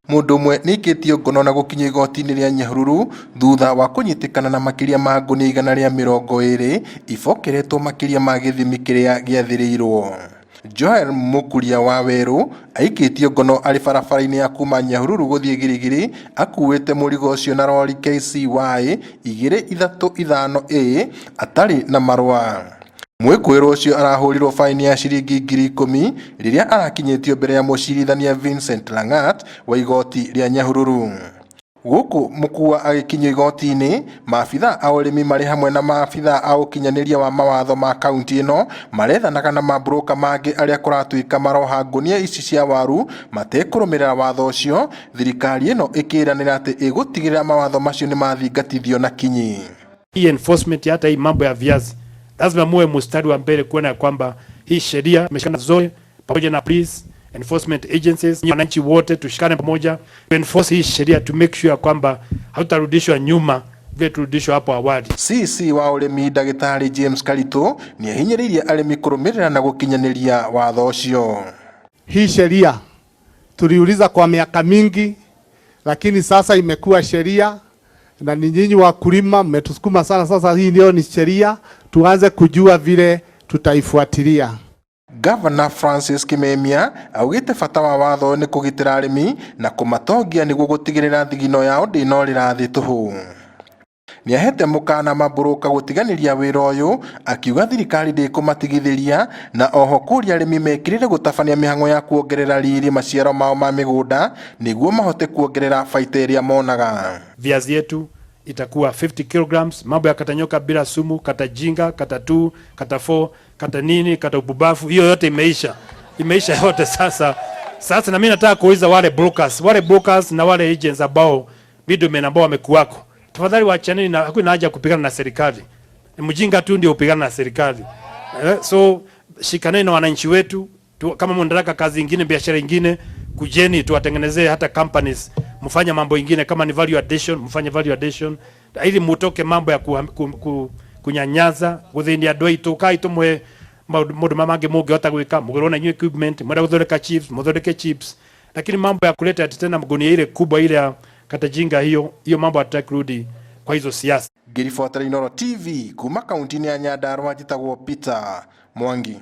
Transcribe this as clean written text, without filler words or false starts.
Mũndũ ũmwe nĩaikĩtio ngono na gũkinyio igoti-inĩ rĩa Nyahururu thutha wa kũnyitĩkana na makĩria ma ngũnia 120 ibokeretwo makĩria ma gĩthimi kĩrĩa gĩathĩrĩirwo. Joel Mũkuria wa Werũ aikĩtio ngono arĩ barabara-inĩ ya kuma Nyahururu gũthiĩ Girigiri akuĩte mũrigo ũcio na rori KCY 235A atarĩ na marũa. Mwĩkũĩrwo ũcio arahũrirwo faini ya ciringi 10,000 rĩrĩa arakinyĩtio mbere ya mũcirithania Vincent Langat wa igoti rĩa Nyahururu. Gũkũ Mũkua agĩkinyio igoti-inĩ, maabitha a ũrĩmi marĩ hamwe na maabitha a ũkinyanĩria wa mawatho ma kaunti ĩno marethanaga na mamburoka mangĩ arĩa kũratuĩka maroha ngũnia ici cia waru matekũrũmĩrĩra watho ũcio, thirikari ĩno ĩkĩranĩra atĩ ĩgũtigĩrĩra mawatho macio nĩmathingatithio na kinyi. Hii enforcement ya hata hii mambo ya viazi lazima muwe mstari wa mbele kuona ya kwamba hii sheria imeshikana zote pamoja na police enforcement agencies, wananchi wote tushikane pamoja enforce hii sheria to make sure kwamba hautarudishwa nyuma vile turudishwa hapo awali. CC wa ũrĩmi ndagĩtarĩ James Karitũ nĩahinyĩrĩirie arĩmi kũrũmĩrĩra na gũkinyanĩria watho ũcio. Hii sheria tuliuliza kwa miaka mingi, lakini sasa imekuwa sheria na ni nyinyi wakulima mmetusukuma sana. Sasa hii ndio ni sheria, tuanze kujua vile tutaifuatilia. Gavana Francis Kimemia augĩte bata wa watho nĩ kũgitĩra arĩmi na kũmatongia nĩguo gũtigĩrĩra thigino yao ndĩnorĩra thĩ tũhũ. Nĩahete mũkana mambũrũka gũtiganĩria wĩra ũyũ akiuga thirikari ndĩkũmatigithĩria na oho kũria arĩmi mekĩrĩre gũtabania mĩhang'o ya kuongerera riri maciaro mao ma mĩgũnda nĩguo mahote kuongerera baita ĩrĩa monaga. Viazi yetu itakuwa 50 kilograms, mambo ya kata nyoka bila sumu, kata jinga, kata 2, kata 4, kata nini, kata ububafu, hiyo yote imeisha, imeisha yote sasa. Sasa na mimi nataka kuuliza wale brokers na wale agents ambao middlemen ambao wamekuwako, tafadhali waachaneni na, hakuna haja ya kupigana na serikali. Ni mjinga tu ndio upigana na serikali. So shikaneni na wananchi wetu tu, kama mnataka kazi ingine, biashara ingine, kujeni tuwatengenezee hata companies, mfanye mambo ingine, kama ni value addition, mfanye value addition ili mutoke mambo ya kunyanyaza guthinia andu aitu kai tumwe maundu mangi mungihota gwika mugurwo na inyuĩ equipment mwenda guthondeka chips muthondeke chips, lakini mambo ya kuleta ati tena gunia ile kubwa ile ya katajinga, hiyo hiyo mambo hatutaki kurudi kwa hizo siasa. Ngĩribotera Inooro TV kuma kaunti-inĩ ya Nyandarua njĩtagwo Peter Mwangi.